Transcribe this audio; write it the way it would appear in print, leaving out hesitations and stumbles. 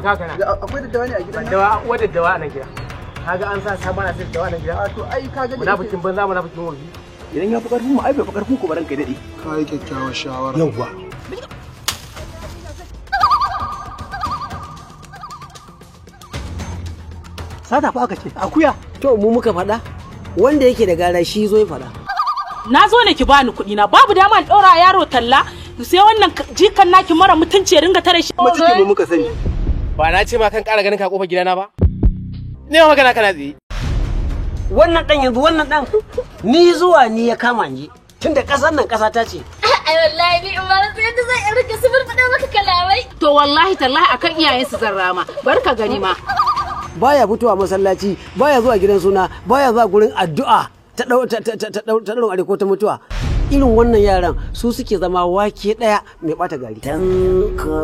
ka kana? Akwai daddawa ne a gidan nan? Daddawa, uwar daddawa a nan gida. Kaga an sa sabon asir daddawa a nan gida. A to ai ka ga Munafikin banza, munafikin wofi. Idan ya fi karfin mu ai bai fi karfin ku ba, ranka daɗe. Ka yi kyakkyawar shawara. Yawwa. Sata fa aka ce, akuya. To mu muka faɗa, wanda yake da gara shi zo ya faɗa. Na zo ne ki bani kuɗi na, babu dama in ɗora yaro talla sai wannan jikan naki mara mutunci ya ringa tare shi. Kuma cikin mu muka sani. Ba na ce ma kan ƙara ganin ka kofar gidana ba? Ne ma magana kana tsaye. Wannan ɗan yanzu, wannan ɗan ni zuwa ni ya kama ni tunda ƙasar nan ƙasa ta ce. Ai wallahi ni in ba sai yadda zan in rike su maka kalamai. To wallahi tallahi akan iyayensu zan rama, barka gani ma. Baya fitowa masallaci, baya zuwa gidan suna, baya zuwa gurin addu'a ta ɗau ta ta ta ta ɗaurin ko ta mutuwa. Irin wannan yaran su suke zama wake ɗaya mai ɓata gari. Tanko.